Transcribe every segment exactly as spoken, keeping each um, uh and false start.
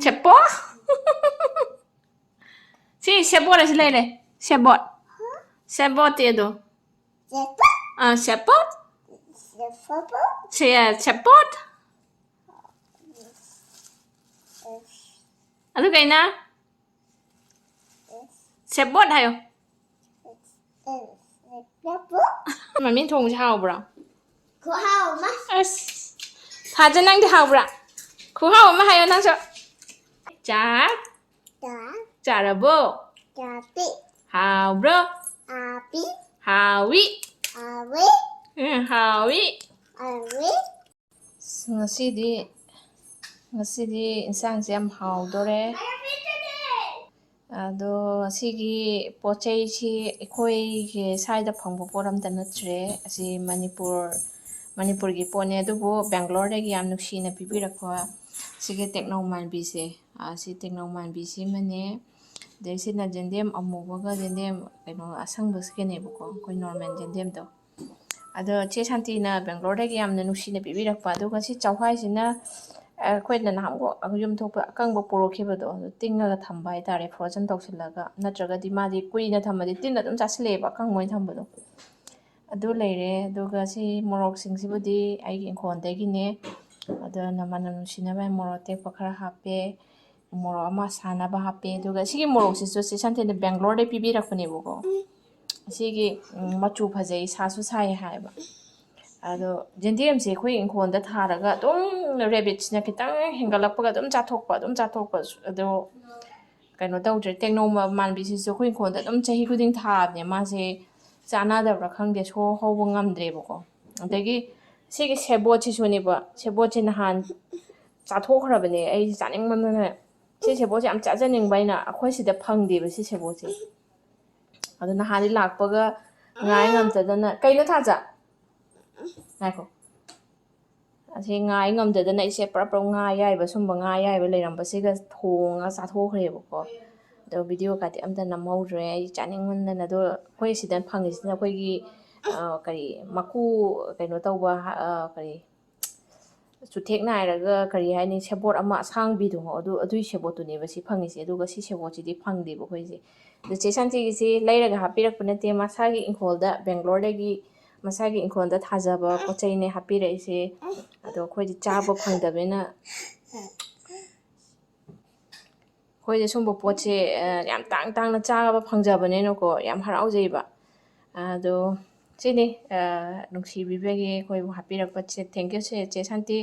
ꯁꯦꯕꯣꯠ꯫ ꯁꯤ ꯁꯦꯕꯣꯠ ꯑꯁꯤ ꯂꯩꯔꯦ꯫ ꯁꯦꯕꯣꯠ꯫ ꯁꯦꯕꯣꯠꯇꯤ ꯑꯗꯣ꯫ ꯑꯥ, ꯁꯦꯕꯣꯠ꯫ ꯁꯦ-, ꯁꯦꯕꯣꯠ꯫ ꯑꯗꯨ ꯀꯩꯅ? ꯁꯦꯕꯣꯠ ꯍꯥꯏꯌꯣ꯫ ꯃꯃꯤꯅ ꯊꯣꯡꯕꯁꯦ ꯍꯥꯎꯕ꯭ꯔꯣ? ꯈꯨꯍꯥꯎ ꯑꯃ꯫ ꯑꯁ, ꯐꯥꯖ, ꯅꯪꯗꯤ ꯍꯥꯎꯕ꯭ꯔꯥ? ꯈꯨꯍꯥꯎ ꯑꯃ ꯍꯥꯏꯌꯣ ꯅꯪꯁꯨ꯫ ꯆꯥ-, ꯆꯥ-, ꯆꯥꯔꯕꯣ? ꯆꯥꯄꯤ꯫ ꯍꯥꯎꯕ꯭ꯔꯣ? ꯍꯥꯄꯤ꯫ ꯍꯥꯎꯏ꯫ ꯍꯥꯎꯏ꯫ ꯎꯝ, ꯍꯥꯎꯏ꯫ ꯍꯥꯎꯏ꯫ ꯑꯁ, ꯉꯁꯤꯗꯤ, ꯉꯁꯤꯗꯤ ꯏꯟꯁꯥꯡꯁꯦ ꯌꯥꯝ ꯍꯥꯎꯗꯣꯔꯦ꯫ ꯑꯗꯣ ꯁꯤꯒꯤ ꯄꯣꯠ ꯆꯩꯁꯤ ꯑꯩꯈꯣꯏꯒꯤ ꯁ꯭ꯋꯥꯏꯗ ꯐꯪꯕ ꯄꯣꯠ ꯑꯝꯇ ꯅꯠꯇ꯭ꯔꯦ꯫ ꯑꯁꯤ ꯃꯅꯤꯄꯨꯔ, ꯃꯅꯤꯄꯨꯔꯒꯤ ꯄꯣꯠꯅꯦ, ꯑꯗꯨꯕꯨ ꯕꯦꯡꯒ꯭ꯂꯣꯔꯗꯒꯤ ꯌꯥꯝ ꯅꯨꯡꯁꯤꯅ ꯄꯤꯕꯤꯔꯛꯄ ꯁꯤꯒꯤ ꯇꯦꯛꯅꯧ ꯃꯥꯟꯕꯤꯁꯦ, ꯑ, ꯁꯤ ꯇꯦꯛꯅꯧ ꯃꯥꯟꯕꯤꯁꯤꯃꯅꯦ꯫ ꯑꯗꯩ ꯁꯤꯅ ꯌꯦꯟꯗꯦꯝ ꯑꯃꯨꯕꯒ ꯌꯦꯟꯗꯦꯝ ꯀꯩꯅꯣ ꯑꯁꯪꯕꯁꯤꯒꯅꯦꯕꯀꯣ, ꯑꯩꯈꯣꯏ ꯅꯣꯔꯃꯦꯜ ꯌꯦꯟꯗꯦꯝꯗꯣ꯫ ꯑꯗꯣ ꯆꯦ ꯁꯥꯟꯇꯤꯅ ꯕꯦꯡꯒ꯭ꯂꯣꯔꯗꯒꯤ ꯌꯥꯝꯅ ꯅꯨꯡꯁꯤꯅ ꯄꯤꯕꯤꯔꯛꯄ, ꯑꯗꯨꯒ ꯁꯤ ꯆꯧꯍꯥꯏꯁꯤꯅ ꯑꯩꯈꯣꯏꯅ ꯅꯍꯥꯟꯃꯨꯛ ꯌꯨꯝ ꯊꯣꯛꯄ ꯑꯀꯪꯕ ꯄꯣꯔꯛꯈꯤꯕꯗꯣ, ꯑꯗꯨ ꯇꯤꯡꯉꯒ ꯊꯝꯕ ꯍꯥꯏꯇꯥꯔꯦ, ꯐ꯭ꯔꯣꯖꯟ ꯇꯧꯁꯤꯜꯂꯒ, ꯅꯠꯇ꯭ꯔꯒꯗꯤ ꯃꯥꯗꯤ ꯀꯨꯏꯅ ꯊꯝꯃꯗꯤ ꯇꯤꯟ ꯑꯗꯨꯝ ꯆꯥꯁꯤꯜꯂꯛꯑꯦꯕ, ꯑꯀꯪꯕ ꯑꯣꯏꯅ ꯊꯝꯕꯗꯣ꯫ ꯑꯗꯨ ꯂꯩꯔꯦ꯫ ꯑꯗꯨꯒ ꯁꯤ ꯃꯣꯔꯣꯛꯁꯤꯡꯁꯤꯕꯨꯗꯤ ꯑꯩꯒꯤ ꯏꯪꯈꯣꯜꯗꯒꯤꯅꯦ, ꯑꯗꯨꯅ ꯃꯅꯝ ꯅꯨꯡꯁꯤꯅꯕ ꯃꯣꯔꯣꯛ ꯑꯇꯦꯛꯄ ꯈꯔ ꯍꯥꯞꯄꯦ, ꯃꯣꯔꯣꯛ ꯑꯃ ꯁꯥꯅꯕ ꯍꯥꯞꯄꯦ꯫ ꯑꯗꯨꯒ ꯁꯤꯒꯤ ꯃꯣꯔꯣꯛꯁꯤꯁꯨ ꯆꯦ ꯁꯥꯟꯇꯤꯅ ꯕꯦꯡꯒ꯭ꯂꯣꯔꯗꯩ ꯄꯤꯕꯤꯔꯛꯄꯅꯦꯕꯀꯣ꯫ ꯁꯤꯒꯤ, ꯎꯝ, ꯃꯆꯨ ꯐꯖꯩ, ꯁꯥꯁꯨ ꯁꯥꯏ ꯍꯥꯏꯌꯦꯕ꯫ ꯑꯗꯣ ꯌꯦꯟꯗꯦꯝꯁꯦ ꯑꯩꯈꯣꯏ ꯏꯪꯈꯣꯜꯗ ꯊꯥꯔꯒ ꯑꯗꯨꯝ ꯔꯦꯕꯤꯠꯁꯅ ꯈꯤꯇꯪ ꯍꯦꯟꯒꯠꯂꯛꯄꯒ ꯑꯗꯨꯝ ꯆꯥꯊꯣꯛꯄ, ꯑꯗꯨꯝ ꯆꯥꯊꯣꯛꯄ꯫ ꯑꯗꯣ ꯀꯩꯅꯣ ꯇꯧꯗ꯭ꯔꯦ, ꯇꯦꯛꯅꯧ ꯃ-, ꯃꯥꯟꯕꯤꯁꯤꯁꯨ ꯑꯩꯈꯣꯏ ꯏꯪꯈꯣꯜꯗ ꯑꯗꯨꯝ ꯆꯍꯤ ꯈꯨꯗꯤꯡ ꯊꯥꯕꯅꯦ꯫ ꯃꯥꯁꯦ ꯆꯥꯟꯅꯗꯕ꯭ꯔꯥ ꯈꯪꯗꯦ, ꯁꯣ ꯍꯧꯕ ꯉꯝꯗ꯭ꯔꯦꯕꯀꯣ꯫ ꯑꯗꯒꯤ ꯁꯤꯒꯤ ꯁꯦꯕꯣꯠꯁꯤꯁꯨꯅꯦꯕ, ꯁꯦꯕꯣꯠꯁꯤ ꯅꯍꯥꯟ ꯆꯥꯊꯣꯛꯈ꯭ꯔꯕꯅꯦ꯫ ꯑꯩꯁꯦ ꯆꯥꯅꯤꯡꯃꯟꯗꯅ, ꯁꯤ ꯁꯦꯕꯣꯠꯁꯦ ꯌꯥꯝ ꯆꯥꯖꯅꯤꯡꯕ ꯑꯩꯅ, ꯑꯩꯈꯣꯏ ꯁꯤꯗ ꯐꯪꯗꯦꯕ ꯁꯤ ꯁꯦꯕꯣꯠꯁꯦ꯫ ꯑꯗꯣ ꯅꯍꯥꯟꯗꯤ ꯂꯥꯛꯄꯒ ꯉꯥꯏ ꯉꯝꯗꯗꯅ, ꯀꯩꯅꯣ ꯊꯥꯖ? ꯉꯥꯏꯈꯣ꯫ ꯑꯁꯤ ꯉꯥꯏ ꯉꯝꯗꯗꯅ ꯑꯩꯁꯦ ꯄꯨꯔꯥ ꯄꯨꯔꯥ ꯉꯥ ꯑꯌꯥꯏꯕ, ꯁꯨꯝꯕ ꯉꯥ ꯑꯌꯥꯏꯕ ꯂꯩꯔꯝꯕꯁꯤꯒ ꯊꯣꯡꯉꯒ ꯆꯥꯊꯣꯛꯈ꯭ꯔꯦꯕꯀꯣ꯫ ꯑꯗꯣ ꯚꯤꯗꯤꯑꯣ ꯀꯥꯇꯤ ꯑꯝꯇ ꯅꯝꯍꯧꯗ꯭ꯔꯦ ꯑꯩ ꯆꯥꯅꯤꯡꯃꯟꯗꯅ꯫ ꯑꯗꯣ ꯑꯩꯈꯣꯏ ꯁꯤꯗ ꯐꯪꯉꯤꯁꯤꯅ ꯑꯩꯈꯣꯏꯒꯤ, ꯑ, ꯀꯔꯤ, ꯃꯀꯨ, ꯀꯩꯅꯣ ꯇꯧꯕ, ꯑ, ꯀꯔꯤ, ꯆꯨꯊꯦꯛ ꯅꯥꯏꯔꯒ, ꯀꯔꯤ ꯍꯥꯏꯅꯤ, ꯁꯦꯕꯣꯠ ꯑꯃ ꯑꯁꯥꯡꯕꯤꯗꯣ, ꯑꯗꯨ, ꯑꯗꯨꯏ ꯁꯦꯕꯣꯠꯇꯨꯅꯦꯕ ꯁꯤ ꯐꯪꯉꯤꯁꯦ꯫ ꯑꯗꯨꯒ ꯁꯤ ꯁꯦꯕꯣꯠꯁꯤꯗꯤ ꯐꯪꯗꯦꯕ ꯑꯩꯈꯣꯏꯁꯦ꯫ ꯑꯗꯣ ꯆꯦ ꯁꯥꯟꯇꯤꯒꯤꯁꯤ ꯂꯩꯔꯒ ꯍꯥꯞꯄꯤꯔꯛꯄ ꯅꯠꯇꯦ, ꯃꯁꯥꯒꯤ ꯏꯪꯈꯣꯜꯗ, ꯕꯦꯡꯒ꯭ꯂꯣꯔꯗꯒꯤ ꯃꯁꯥꯒꯤ ꯏꯪꯈꯣꯜꯗ ꯊꯥꯖꯕ ꯄꯣꯠ ꯆꯩꯅꯦ ꯍꯥꯞꯄꯤꯔꯛꯏꯁꯦ꯫ ꯑꯗꯣ ꯑꯩꯈꯣꯏꯗꯤ ꯆꯥꯕ ꯐꯪꯗꯕꯅꯤꯅ, ꯑꯩꯈꯣꯏꯗꯤ ꯁꯨꯝꯕ ꯄꯣꯠꯁꯦ, ꯑ, ꯌꯥꯝ ꯇꯥꯡ ꯇꯥꯡꯅ ꯆꯥꯕ ꯐꯪꯖꯕꯅꯤꯅꯀꯣ, ꯌꯥꯝ ꯍꯔꯥꯎꯖꯩꯕ꯫ ꯑꯗꯣ ꯁꯤꯅꯤ, ꯑ, ꯅꯨꯡꯁꯤꯕꯤꯕꯒꯤ ꯑꯩꯈꯣꯏꯕꯨ ꯍꯥꯞꯄꯤꯔꯛꯄꯁꯦ꯫ Thank you, ꯆꯦ, ꯆꯦ ꯁꯥꯟꯇꯤ꯫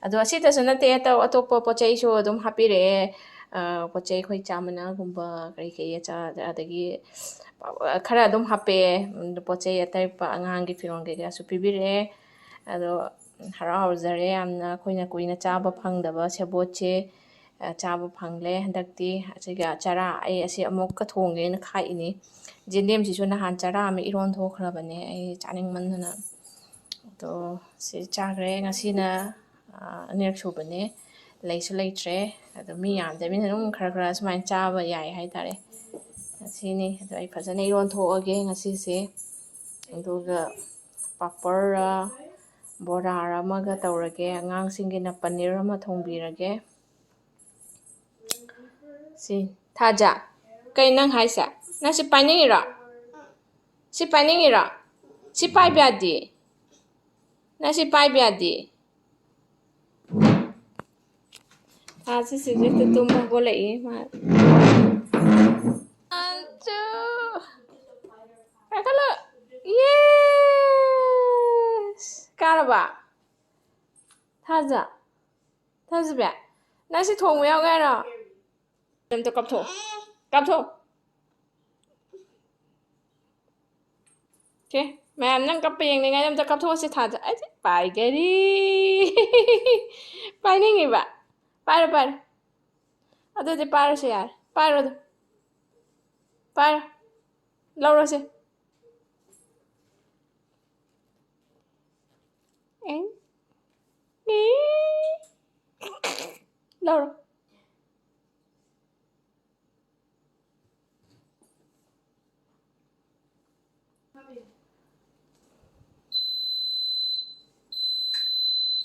ꯑꯗꯣ ꯑꯁꯤꯇꯁꯨ ꯅꯠꯇꯦ, ꯑꯇꯣꯞ-, ꯑꯇꯣꯞꯄ ꯄꯣꯠ ꯆꯩꯁꯨ ꯑꯗꯨꯝ ꯍꯥꯞꯄꯤꯔꯛꯑꯦ꯫ ꯑ, ꯄꯣꯠ ꯆꯩ ꯑꯩꯈꯣꯏ ꯆꯥ ꯃꯅꯥꯒꯨꯝꯕ, ꯀꯔꯤ ꯀꯔꯤ, ꯑꯆꯥ-, ꯑꯗꯒꯤ ꯈꯔ ꯑꯗꯨꯝ ꯍꯥꯞꯄꯛꯑꯦ꯫ ꯎꯝ, ꯄꯣꯠ ꯆꯩ ꯑꯇꯩ ꯑꯉꯥꯡꯒꯤ ꯐꯤꯔꯣꯜ ꯀꯩꯀꯥꯁꯨ ꯄꯤꯕꯤꯔꯛꯑꯦ꯫ ꯑꯗꯣ ꯍꯔꯥꯎ ꯍꯔꯥꯎꯖꯔꯦ ꯌꯥꯝꯅ, ꯑꯩꯈꯣꯏꯅ ꯀꯨꯏꯅ ꯆꯥꯕ ꯐꯪꯗꯕ ꯁꯦꯕꯣꯠꯁꯦ, ꯑ, ꯆꯥꯕ ꯐꯪꯂꯦ ꯍꯟꯗꯛꯇꯤ꯫ ꯑꯁꯤꯒ ꯆꯔꯥ ꯑꯩ ꯑꯁꯤ ꯑꯃꯨꯛꯀ ꯊꯣꯡꯒꯦꯅ ꯈꯥꯛꯏꯅꯤ꯫ ꯌꯦꯟꯗꯦꯝꯁꯤꯁꯨ ꯅꯍꯥꯟ ꯆꯔꯥ ꯑꯃ ꯏꯔꯣꯟ ꯊꯣꯛꯈ꯭ꯔꯕꯅꯦ ꯑꯩ ꯆꯥꯅꯤꯡꯃꯟꯗꯅ꯫ ꯑꯗꯣ ꯁꯤ ꯆꯥꯈ꯭ꯔꯦ ꯉꯁꯤꯅ, ꯑ, ꯑꯅꯤꯔꯛ ꯁꯨꯕꯅꯦ꯫ ꯂꯩꯁꯨ ꯂꯩꯇ꯭ꯔꯦ꯫ ꯑꯗꯣ ꯃꯤ ꯌꯥꯝꯗꯕꯅꯤꯅ ꯑꯗꯨꯝ ꯈꯔ ꯈꯔ ꯁꯨꯃꯥꯏꯅ ꯆꯥꯕ ꯌꯥꯏ ꯍꯥꯏꯇꯥꯔꯦ꯫ ꯑꯁꯤꯅꯤ꯫ ꯑꯗꯣ ꯑꯩ ꯐꯖꯅ ꯏꯔꯣꯟ ꯊꯣꯛꯑꯒꯦ ꯉꯁꯤꯁꯦ꯫ ꯑꯗꯨꯒ ꯄꯥꯄꯔ, ꯕꯣꯔꯥ ꯑꯃꯒ ꯇꯧꯔꯒꯦ꯫ ꯑꯉꯥꯡꯁꯤꯡꯒꯤꯅ ꯄꯅꯤꯔ ꯑꯃ ꯊꯣꯡꯕꯤꯔꯒꯦ꯫ ꯁꯤ, ꯊꯥꯖ, ꯀꯩ ꯅꯪ ꯍꯥꯏꯁꯦ? ꯅꯪ ꯁꯤ ꯄꯥꯏꯅꯤꯡꯉꯤꯔꯣ? ꯁꯤ ꯄꯥꯏꯅꯤꯡꯉꯤꯔꯣ? ꯁꯤ ꯄꯥꯏꯕ ꯌꯥꯗꯦ꯫ ꯅꯪ ꯁꯤ ꯄꯥꯏꯕ ꯌꯥꯗꯦ꯫ ꯊꯥꯖ ꯁꯤꯁꯨ ꯍꯦꯛꯇ ꯇꯨꯝꯕ ꯍꯧꯒꯠꯂꯛꯏ ꯃꯥ꯫ One, two. ꯄꯥꯏꯈꯠꯂꯣ꯫ Yes! ꯀꯥꯔꯕ? ꯊꯥꯖ꯫ ꯊꯥꯖꯕꯤ꯫ ꯅꯪ ꯁꯤ ꯊꯣꯡꯕ ꯌꯥꯎꯒꯦ ꯍꯥꯏꯔꯣ? ꯑꯝꯇ ꯀꯥꯞꯊꯣꯛꯑꯣ꯫ ꯀꯥꯞꯊꯣꯛꯑꯣ꯫ ꯁꯦ, ꯃꯌꯥꯝ ꯅꯪ ꯀꯞꯄ ꯌꯦꯡꯅꯤꯡꯉꯥꯏ ꯑꯝꯇ ꯀꯥꯞꯊꯣꯛꯑꯁꯤ ꯊꯥꯖ꯫ ꯑꯩꯗꯤ ꯄꯥꯏꯒꯔꯤ꯫ ꯄꯥꯏꯅꯤꯡꯉꯤꯕ? ꯄꯥꯏꯔꯣ, ꯄꯥꯏꯔꯣ꯫ ꯑꯗꯨꯗꯤ ꯄꯥꯏꯔꯁꯨ ꯌꯥꯔꯦ꯫ ꯄꯥꯏꯔꯣ ꯑꯗꯨ꯫ ꯄꯥꯏꯔꯣ꯫ ꯂꯧꯔꯣꯁꯦ꯫ ꯑꯦ? ꯑꯦ? ꯂꯧꯔꯣ꯫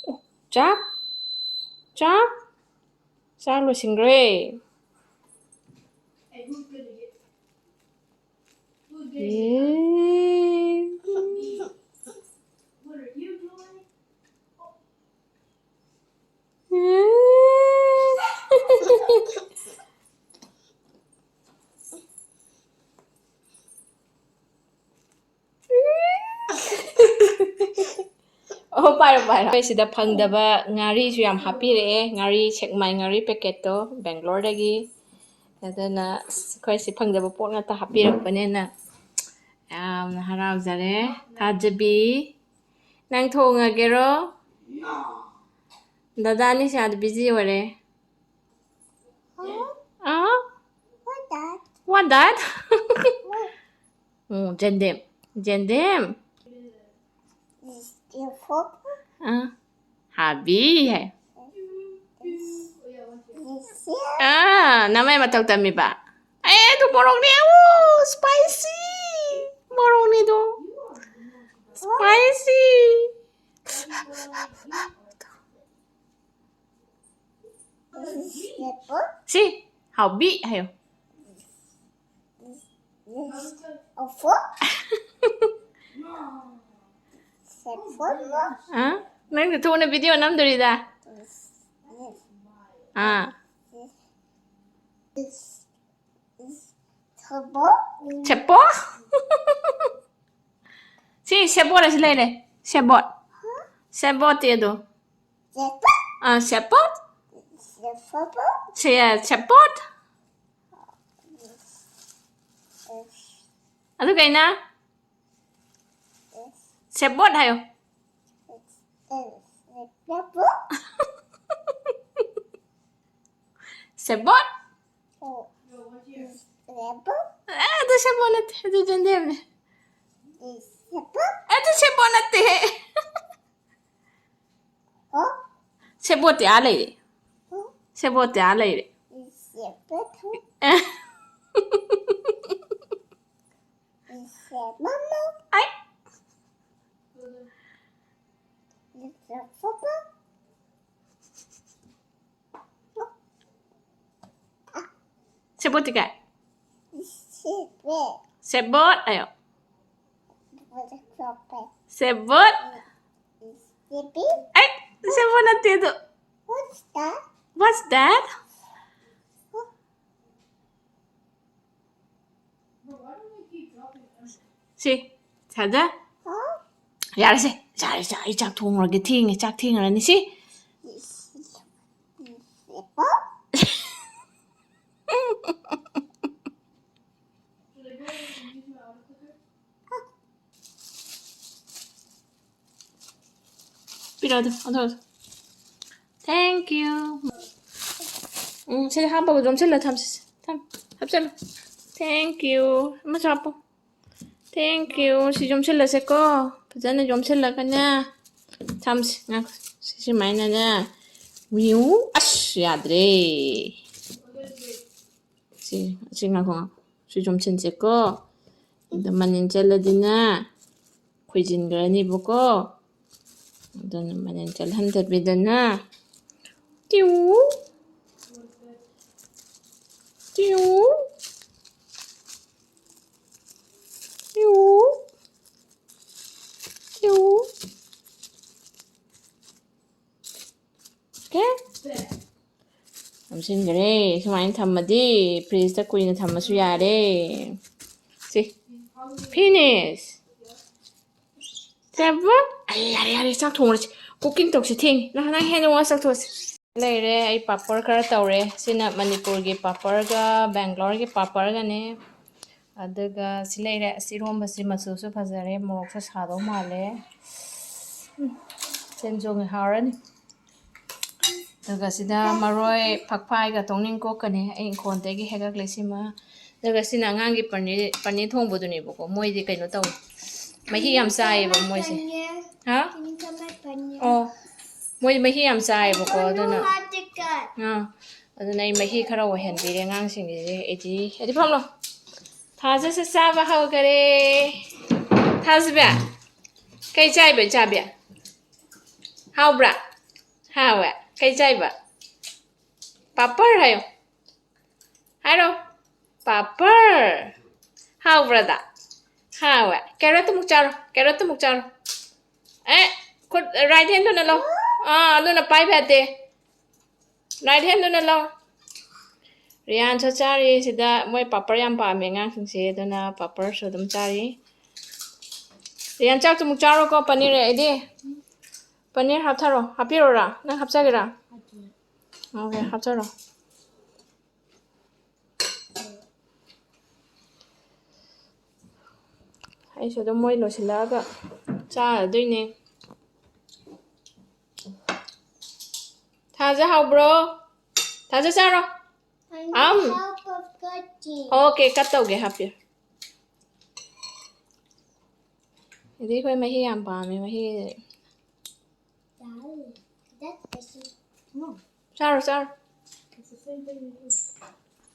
ꯑꯣ, ꯆꯥꯛ? ꯆꯥꯛ? ꯆꯥꯛ ꯂꯣꯏꯁꯤꯟꯈ꯭ꯔꯦ꯫ ꯑꯦ꯫ ꯑꯣ, ꯄꯥꯏꯔꯣ, ꯄꯥꯏꯔꯣ꯫ ꯑꯩꯈꯣꯏ ꯁꯤꯗ ꯐꯪꯗꯕ ꯉꯥꯔꯤꯁꯨ ꯌꯥꯝ ꯍꯥꯞꯄꯤꯔꯛꯑꯦ꯫ ꯉꯥꯔꯤ, ꯁꯦꯛꯃꯥꯏ ꯉꯥꯔꯤ ꯄꯦꯀꯦꯠꯇꯣ ꯕꯦꯡꯒ꯭ꯂꯣꯔꯗꯒꯤ꯫ ꯑꯗꯨꯅ ꯑꯁ, ꯑꯩꯈꯣꯏ ꯁꯤ ꯐꯪꯗꯕ ꯄꯣꯠ ꯉꯥꯛꯇ ꯍꯥꯞꯄꯤꯔꯛꯄꯅꯤꯅ ꯌꯥꯝꯅ ꯍꯔꯥꯎꯖꯔꯦ꯫ ꯊꯥꯖꯕꯤ, ꯅꯪ ꯊꯣꯡꯉꯒꯦꯔꯣ? ꯗꯗꯥꯅꯤ ꯁꯤ ꯑꯥꯗ ꯕꯤꯖꯤ ꯑꯣꯏꯔꯦ꯫ ꯑꯥ? What that? ꯎꯝ, ꯖꯦꯟꯗꯦꯝ꯫ ꯖꯦꯟꯗꯦꯝ? ꯑꯥ꯫ ꯍꯥꯕꯤ ꯍꯥꯏ꯫ ꯑꯥ, ꯅꯃꯥꯏ ꯃꯇꯧ ꯇꯝꯃꯤꯕ꯫ ꯑꯦ, ꯑꯗꯨ ꯃꯣꯔꯣꯛꯅꯦ꯫ ꯑꯣ, spicy꯫ ꯃꯣꯔꯣꯛꯅꯦ ꯑꯗꯨ꯫ Spicy꯫ ꯁꯤ, ꯍꯥꯎꯕꯤ ꯍꯥꯏꯌꯣ꯫ ꯑ? ꯅꯪꯁꯦ ꯊꯨꯅ video ꯅꯝꯗꯣꯔꯤꯗ꯫ ꯑꯥ꯫ ꯁꯦꯕꯣꯠ? ꯁꯤ ꯁꯦꯕꯣꯠ ꯑꯁꯤ ꯂꯩꯔꯦ꯫ ꯁꯦꯕꯣꯠ꯫ ꯁꯦꯕꯣꯠꯇꯤ ꯑꯗꯣ꯫ ꯁꯦꯕꯣꯠ? ꯑꯥ, ꯁꯦꯕꯣꯠ꯫ ꯁꯦꯕꯣꯠ? ꯁꯦ-, ꯁꯦꯕꯣꯠ꯫ ꯑꯗꯨ ꯀꯩꯅ? ꯁꯦꯕꯣꯠ ꯍꯥꯏꯌꯣ꯫ ꯁꯦꯕꯣꯠ? ꯁꯦꯕꯣꯠ? ꯑꯦ, ꯑꯗꯨ ꯁꯦꯕꯣꯠ ꯅꯠꯇꯦ, ꯑꯗꯨ ꯖꯦꯟꯗꯦꯝꯅꯦ꯫ ꯁꯦꯕꯣꯠ? ꯑꯗꯨ ꯁꯦꯕꯣꯠ ꯅꯠꯇꯦꯍꯦ꯫ ꯁꯦꯕꯣꯠꯇꯤ ꯑꯥ ꯂꯩꯔꯦ꯫ ꯁꯦꯕꯣꯠꯇꯤ ꯑꯥ ꯂꯩꯔꯦ꯫ ꯑꯦ꯫ ꯑꯩ꯫ ꯁꯦꯕꯣꯠꯇꯤ ꯀꯩ? ꯁꯦꯕꯣꯠ ꯍꯥꯏꯌꯣ꯫ ꯁꯦꯕꯣꯠ꯫ ꯑꯩ, ꯁꯦꯕꯣꯠ ꯅꯠꯇꯦ ꯑꯗꯨ꯫ What's that? ꯁꯤ, ꯁꯥꯖ꯫ ꯌꯥꯔꯦꯁꯦ, ꯌꯥꯔꯦꯁꯦ, ꯑꯩ ꯆꯥꯛ ꯊꯣꯡꯉꯨꯔꯒꯦ, ꯊꯦꯡꯉꯦ, ꯆꯥꯛ ꯊꯦꯡꯉꯔꯅꯤ ꯁꯤ꯫ ꯄꯤꯔꯛꯑꯣ ꯑꯗꯨ, ꯑꯗꯨ, ꯑꯗꯨ꯫ Thank you. ꯎꯝ, ꯁꯤꯗ ꯍꯥꯞꯄꯒ ꯌꯣꯝꯁꯤꯜꯂ ꯊꯝꯁꯤ꯫ ꯊꯝ, ꯍꯥꯞꯆꯜꯂꯨ꯫ Thank you. ꯑꯃꯁꯨ ꯍꯥꯞꯄꯣ꯫ Thank you. ꯁꯤ ꯌꯣꯝꯁꯤꯜꯂꯁꯦꯀꯣ꯫ ꯐꯖꯅ ꯌꯣꯝꯁꯤꯜꯂꯒꯅꯦ ꯊꯝꯁꯤ꯫ ꯉꯥꯏꯈꯣ꯫ ꯁꯤ ꯁꯨꯃꯥꯏꯅꯅꯦ꯫ ꯋꯤꯎ꯫ ꯑꯁ, ꯌꯥꯗ꯭ꯔꯦ꯫ ꯁꯤ, ꯁꯤ ꯉꯥꯏꯈꯣ, ꯉꯥꯏꯈꯣ꯫ ꯁꯤ ꯌꯣꯝꯁꯤꯟꯁꯦꯀꯣ꯫ ꯑꯗ ꯃꯅꯤꯟ ꯆꯠꯂꯗꯤꯅꯦ ꯈꯣꯏꯖꯤꯟꯈ꯭ꯔꯅꯤꯕꯀꯣ꯫ ꯑꯗꯨꯅ ꯃꯅꯤꯟ ꯆꯠꯍꯟꯗꯕꯤꯗꯅꯦ꯫ ꯇꯤꯎ꯫ ꯇꯤꯎ꯫ ꯇꯤꯎ꯫ ꯇꯤꯎ꯫ Okay? ꯅꯝꯁꯤꯟꯈ꯭ꯔꯦ꯫ ꯁꯨꯃꯥꯏꯅ ꯊꯝꯃꯗꯤ fridgeꯇ ꯀꯨꯏꯅ ꯊꯝꯃꯁꯨ ꯌꯥꯔꯦ꯫ ꯁꯤ꯫ Finish꯫ ꯁꯦꯕꯣꯠ꯫ ꯑꯩ, ꯌꯥꯔꯦ, ꯌꯥꯔꯦ, ꯆꯥꯛ ꯊꯣꯡꯉꯨꯔꯁꯤ꯫ Cooking ꯇꯧꯁꯤ, ꯊꯦꯡꯉꯦ꯫ ꯅꯪ, ꯅꯪ hand wash ꯇꯧꯊꯣꯛꯑꯁꯤ꯫ ꯂꯩꯔꯦ, ꯑꯩ ꯄꯥꯄꯔ ꯈꯔ ꯇꯧꯔꯦ꯫ ꯁꯤꯅ ꯃꯅꯤꯄꯨꯔꯒꯤ ꯄꯥꯄꯔꯒ ꯕꯦꯡꯒ꯭ꯂꯣꯔꯒꯤ ꯄꯥꯄꯔꯒꯅꯦ꯫ ꯑꯗꯨꯒ ꯁꯤ ꯂꯩꯔꯦ꯫ ꯑꯁ, ꯏꯔꯣꯝꯕꯁꯤ ꯃꯆꯨꯁꯨ ꯐꯖꯔꯦ, ꯃꯣꯔꯣꯛꯁꯨ ꯁꯥꯗꯧ ꯃꯥꯜꯂꯦ꯫ ꯎꯝ, ꯁꯦꯟꯖꯣꯡ ꯍꯥꯎꯔꯅꯤ꯫ ꯑꯗꯨꯒ ꯁꯤꯗ ꯃꯔꯣꯏ, ꯐꯛꯐꯥꯏꯒ ꯇꯣꯡꯅꯤꯡ ꯀꯣꯛꯀꯅꯤ꯫ ꯑꯩ ꯏꯪꯈꯣꯜꯗꯒꯤ ꯍꯦꯛꯂꯛꯂꯦ ꯁꯤꯃ꯫ ꯑꯗꯨꯒ ꯁꯤꯅ ꯑꯉꯥꯡꯒꯤ ꯄꯅꯤꯔ, ꯄꯅꯤꯔ ꯊꯣꯡꯕꯗꯨꯅꯦꯕꯀꯣ꯫ ꯃꯣꯏꯗꯤ ꯀꯩꯅꯣ ꯇꯧꯋꯦ, ꯃꯍꯤ ꯌꯥꯝ ꯆꯥꯏꯌꯦꯕ ꯃꯣꯏꯁꯦ꯫ ꯍꯥ? ꯑꯣ, ꯃꯣꯏ ꯃꯍꯤ ꯌꯥꯝ ꯆꯥꯏꯌꯦꯕꯀꯣ, ꯑꯗꯨꯅ꯫ ꯑꯥ, ꯑꯗꯨꯅ ꯑꯩ ꯃꯍꯤ ꯈꯔ ꯑꯣꯏꯍꯟꯕꯤꯔꯦ ꯑꯉꯥꯡꯁꯤꯡꯒꯤꯁꯦ꯫ ꯑꯩꯗꯤ, ꯑꯩꯗꯤ ꯐꯝꯂꯣ꯫ ꯊꯥꯖꯁꯦ ꯆꯥꯕ ꯍꯧꯈꯔꯦ꯫ ꯊꯥꯖꯕꯤ, ꯀꯩ ꯆꯥꯏꯕ ꯏꯆꯥꯕꯤ? ꯍꯥꯎꯕ꯭ꯔꯥ? ꯍꯥꯎꯋꯦ꯫ ꯀꯩ ꯆꯥꯏꯕ? ꯄꯥꯄꯔ ꯍꯥꯏꯌꯣ꯫ ꯍꯥꯏꯔꯣ꯫ ꯄꯥꯄꯔ꯫ ꯍꯥꯎꯕ꯭ꯔꯥꯗ? ꯍꯥꯎꯋꯦ꯫ ꯀꯦꯔꯣꯠꯇꯨꯃꯨꯛ ꯆꯥꯔꯣ꯫ ꯀꯦꯔꯣꯠꯇꯨꯃꯨꯛ ꯆꯥꯔꯣ꯫ ꯑꯦ, ꯈꯨꯠ, right handꯗꯨꯅ ꯂꯧ꯫ ꯑꯥ, ꯑꯗꯨꯅ ꯄꯥꯏꯕ ꯌꯥꯗꯦ꯫ Right handꯗꯨꯅ ꯂꯧ꯫ ꯔꯤꯌꯥꯟꯁꯨ ꯆꯥꯔꯤ꯫ ꯁꯤꯗ ꯃꯣꯏ ꯄꯥꯄꯔ ꯌꯥꯝ ꯄꯥꯝꯃꯦ ꯑꯉꯥꯡꯁꯤꯡꯁꯦ, ꯑꯗꯨꯅ ꯄꯥꯄꯔꯁꯨ ꯑꯗꯨꯝ ꯆꯥꯔꯤ꯫ ꯔꯤꯌꯥꯟ, ꯆꯥꯛꯇꯨꯃꯨꯛ ꯆꯥꯔꯣꯀꯣ꯫ ꯄꯅꯤꯔ ꯑꯩꯗꯤ꯫ ꯄꯅꯤꯔ ꯍꯥꯞꯊꯔꯣ꯫ ꯍꯥꯞꯄꯤꯔꯣꯔꯥ? ꯅꯪ ꯍꯥꯞꯆꯒꯦꯔꯥ? Okay, ꯍꯥꯞꯆꯔꯣ꯫ ꯑꯩꯁꯨ ꯑꯗꯨꯝ ꯃꯣꯏ ꯂꯣꯏꯁꯤꯜꯂꯛꯑꯒ ꯆꯥꯔꯗꯣꯏꯅꯦ꯫ ꯊꯥꯖ, ꯍꯥꯎꯕ꯭ꯔꯣ? ꯊꯥꯖ, ꯆꯥꯔꯣ꯫ ꯑꯝ꯫ Okay, cut ꯇꯧꯒꯦ, ꯍꯥꯞꯄꯤꯌꯨ꯫ ꯑꯗꯩ ꯑꯩꯈꯣꯏ ꯃꯍꯤ ꯌꯥꯝ ꯄꯥꯝꯃꯦ, ꯃꯍꯤ꯫ ꯆꯥꯔꯣ, ꯆꯥꯔꯣ꯫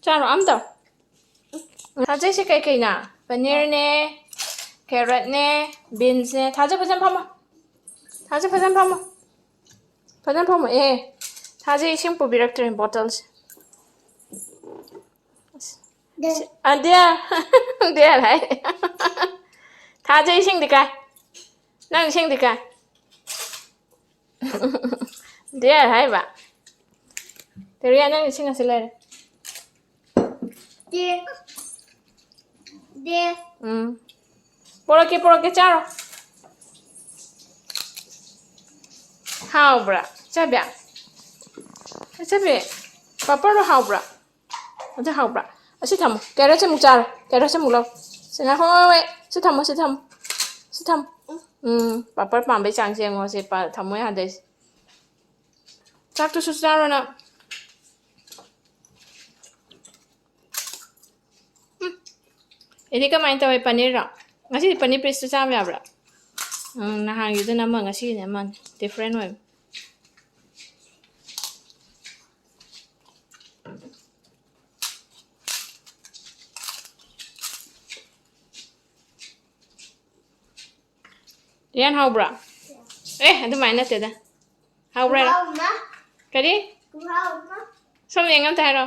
ꯆꯥꯔꯣ ꯑꯝꯇ꯫ ꯊꯥꯖꯩꯁꯦ ꯀꯩꯀꯩꯅꯣ? ꯄꯅꯤꯔꯅꯦ, ꯀꯦꯔꯣꯠꯅꯦ, beansꯅꯦ꯫ ꯊꯥꯖ, ꯐꯖꯅ ꯐꯝꯃꯣ꯫ ꯊꯥꯖ, ꯐꯖꯅ ꯐꯝꯃꯣ꯫ ꯐꯖꯅ ꯐꯝꯃꯣ꯫ ꯑꯦ, ꯊꯥꯖꯩ ꯏꯁꯤꯡ ꯄꯨꯕꯤꯔꯛꯇ꯭ꯔꯦ, bottleꯁꯦ꯫ ꯑꯗꯦ, ꯑꯗꯦ ꯍꯥꯏ꯫ ꯊꯥꯖꯩ ꯏꯁꯤꯡꯗꯤ ꯀꯥꯏ? ꯅꯪ ꯏꯁꯤꯡꯗꯤ ꯀꯥꯏ? There ꯍꯥꯏꯕ꯫ ꯇꯦꯔꯤꯌꯥ, ꯅꯪ ꯏꯁꯤꯡ ꯑꯁꯤ ꯂꯩꯔꯦ꯫ ꯗꯦ꯫ ꯗꯦ꯫ ꯎꯝ꯫ ꯄꯣꯔꯛꯀꯦ, ꯄꯣꯔꯛꯀꯦ, ꯆꯥꯔꯣ꯫ ꯍꯥꯎꯕ꯭ꯔꯥ? ꯆꯥꯕꯤ? ꯆꯥꯕꯤ, ꯄꯥꯄꯔꯗꯣ ꯍꯥꯎꯕ꯭ꯔꯥ? ꯑꯗꯨ ꯍꯥꯎꯕ꯭ꯔꯥ? ꯑꯁꯤ ꯊꯝꯃꯣ꯫ ꯀꯦꯔꯣꯠꯁꯦ ꯑꯃꯨꯛ ꯆꯥꯔꯣ꯫ ꯀꯦꯔꯣꯠꯁꯦ ꯑꯃꯨꯛ ꯂꯧ꯫ ꯁꯤ ꯉꯥꯏꯈꯣ, ꯍꯣꯏ, ꯍꯣꯏ, ꯍꯣꯏ꯫ ꯁꯤ ꯊꯝꯃꯣ, ꯁꯤ ꯊꯝꯃꯣ꯫ ꯁꯤ ꯊꯝꯃꯣ꯫ ꯎꯝ, ꯄꯥꯄꯔ ꯄꯥꯝꯕꯩ ꯆꯥꯡꯁꯦ ꯌꯦꯡꯉꯣ, ꯁꯤ ꯄꯥ-, ꯊꯝꯃꯣ ꯌꯥꯗꯦ꯫ ꯆꯥꯛꯇꯨꯁꯨ ꯆꯥꯔꯣ ꯅꯪ꯫ ꯎꯝ꯫ ꯑꯦꯗꯤ ꯀꯃꯥꯏꯅ ꯇꯧꯋꯦ, ꯄꯅꯤꯔꯔꯣ? ꯉꯁꯤꯗꯤ ꯄꯅꯤꯔ pieceꯇꯨ ꯆꯥꯕ ꯌꯥꯕ꯭ꯔꯥ? ꯎꯝ, ꯅꯍꯥꯟꯒꯤꯗꯨꯅ ꯑꯃ, ꯉꯁꯤꯒꯤꯅ ꯑꯃꯅꯤ꯫ Different ꯑꯣꯏꯕ꯫ ꯔꯤꯌꯥꯟ, ꯍꯥꯎꯕ꯭ꯔꯥ? ꯑꯦ, ꯑꯗꯨꯃꯥꯏꯅ ꯅꯠꯇꯦꯗ꯫ ꯍꯥꯎꯕ꯭ꯔꯥ? ꯈꯨꯍꯥꯎ ꯑꯃ꯫ ꯀꯔꯤ? ꯈꯨꯍꯥꯎ ꯑꯃ꯫ ꯁꯣꯝ ꯌꯦꯡ ꯑꯝꯇ ꯍꯥꯏꯔꯣ꯫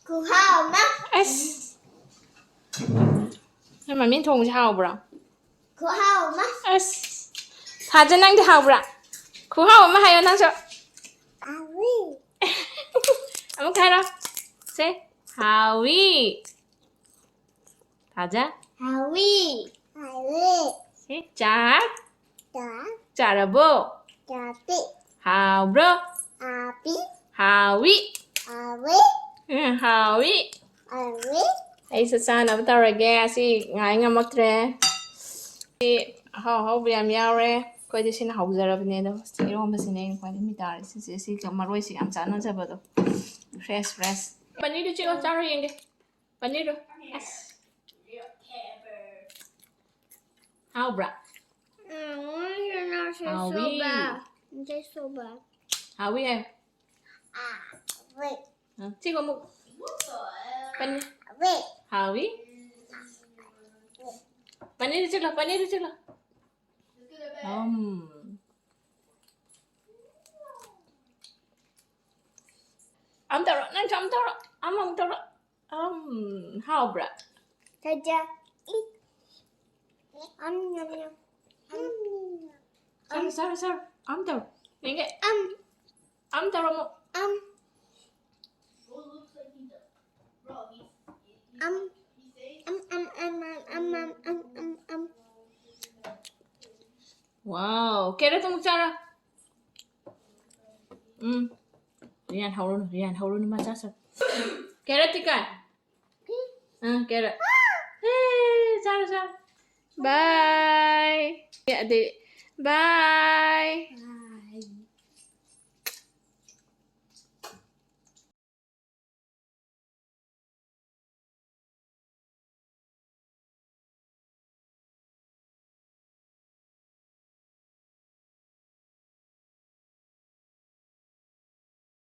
ꯈꯨꯍꯥꯎ ꯑꯃ꯫ ꯑꯁ꯫ ꯅꯣꯏ ꯃꯃꯤꯅ ꯊꯣꯡꯕꯁꯦ ꯍꯥꯎꯕ꯭ꯔꯣ? ꯈꯨꯍꯥꯎ ꯑꯃ꯫ ꯑꯁ, ꯊꯥꯖ, ꯅꯪꯗꯤ ꯍꯥꯎꯕ꯭ꯔꯥ? ꯈꯨꯍꯥꯎ ꯑꯃ ꯍꯥꯏꯌꯣ ꯅꯪꯁꯨ꯫ ꯍꯥꯎꯋꯤ꯫ ꯑꯃꯨꯛ ꯍꯥꯏꯔꯣ꯫ ꯁꯦ, ꯍꯥꯎꯋꯤ꯫ ꯊꯥꯖ꯫ ꯍꯥꯎꯋꯤ꯫ ꯍꯥꯎꯋꯤ꯫ ꯁꯦ, ꯆꯥꯛ꯫ ꯆꯥꯛ꯫ ꯆꯥꯔꯕꯣ? ꯆꯥꯄꯤ꯫ ꯍꯥꯎꯕ꯭ꯔꯣ? ꯍꯥꯎꯄꯤ꯫ ꯍꯥꯎꯋꯤ꯫ ꯍꯥꯎꯋꯤ꯫ ꯎꯝ, ꯍꯥꯎꯋꯤ꯫ ꯍꯥꯎꯋꯤ꯫ ꯑꯩꯁꯨ ꯆꯥꯅꯕ ꯇꯧꯔꯒꯦ꯫ ꯑꯁꯤ ꯉꯥꯏ ꯉꯝꯃꯛꯇ꯭ꯔꯦ꯫ ꯁꯤ ꯑꯍꯥꯎ ꯑꯍꯥꯎꯕ ꯌꯥꯝ ꯌꯥꯎꯔꯦ꯫ ꯑꯩꯈꯣꯏꯗꯤ ꯁꯤꯅ ꯍꯧꯖꯔꯕꯅꯦ꯫ ꯑꯗꯣ ꯁꯤ ꯏꯔꯣꯝꯕꯁꯤꯅꯦ ꯑꯩꯅ ꯈ꯭ꯋꯥꯏꯗꯩ ꯃꯤ ꯇꯥꯔꯤꯁꯦ꯫ ꯁꯤꯁꯦ, ꯁꯤꯒ ꯃꯔꯣꯏꯁꯤꯒ ꯌꯥꯝ ꯆꯥꯟꯅꯖꯕꯗꯣ꯫ Fresh, fresh꯫ ꯄꯅꯤꯔꯗꯨ ꯆꯤꯛꯑꯣ, ꯆꯥꯔꯣ ꯌꯦꯡꯒꯦ꯫ ꯄꯅꯤꯔꯗꯨ꯫ ꯑꯁ꯫ ꯍꯥꯎꯕ꯭ꯔꯥ? ꯎꯝ, ꯃꯣꯏꯒꯤꯅ ꯁꯤ ꯍꯥꯎꯋꯤ꯫ ꯁꯣꯕ꯫ ꯁꯤ ꯁꯣꯕ꯫ ꯍꯥꯎꯋꯤ ꯍꯥꯏ꯫ ꯍꯥꯎꯋꯤ꯫ ꯑ, ꯆꯤꯛꯑꯣ ꯑꯃꯨꯛ꯫ ꯄꯅꯤ-, ꯍꯥꯎꯋꯤ꯫ ꯍꯥꯎꯋꯤ꯫ ꯄꯅꯤꯔꯗꯨ ꯆꯤꯛꯂꯣ, ꯄꯅꯤꯔꯗꯨ ꯆꯤꯛꯂꯣ꯫ ꯎꯝ꯫ ꯑꯝ ꯇꯧꯔꯣ, ꯅꯪꯁꯨ ꯑꯝ ꯇꯧꯔꯣ꯫ ꯑꯃ ꯑꯃꯨꯛ ꯇꯧꯔꯣ꯫ ꯑꯝ, ꯍꯥꯎꯕ꯭ꯔꯥ? ꯆꯥꯖ꯫ ꯏ꯫ ꯑꯝ, ꯌꯝ, ꯌꯝ꯫ ꯑꯝ꯫ ꯆꯥꯔꯣ, ꯆꯥꯔꯣ, ꯆꯥꯔꯣ꯫ ꯑꯝ ꯇꯧꯔꯣ꯫ ꯌꯦꯡꯒꯦ꯫ ꯑꯝ꯫ ꯑꯝ ꯇꯧꯔꯣ ꯑꯃꯨꯛ꯫ ꯑꯝ꯫ ꯑꯝ꯫ ꯑꯝ, ꯑꯝ, ꯑꯝ, ꯑꯝ, ꯑꯝ, ꯑꯝ, ꯑꯝ, ꯑꯝ, ꯑꯝ꯫ Wow, carrot ꯑꯃꯨꯛ ꯆꯥꯔꯣ꯫ ꯎꯝ꯫ ꯔꯤꯌꯥꯟ ꯍꯧꯔꯨꯅꯨ, ꯔꯤꯌꯥꯟ ꯍꯧꯔꯨꯅꯨ, ꯃꯥ ꯆꯥꯁꯅꯨ꯫ Carrot ꯇꯤ ꯀꯥꯏ? ꯑꯥ, carrot꯫ ꯍꯦ, ꯆꯥꯔꯣ, ꯆꯥꯔꯣ꯫ Bye꯫ ꯑꯗꯩ, bye꯫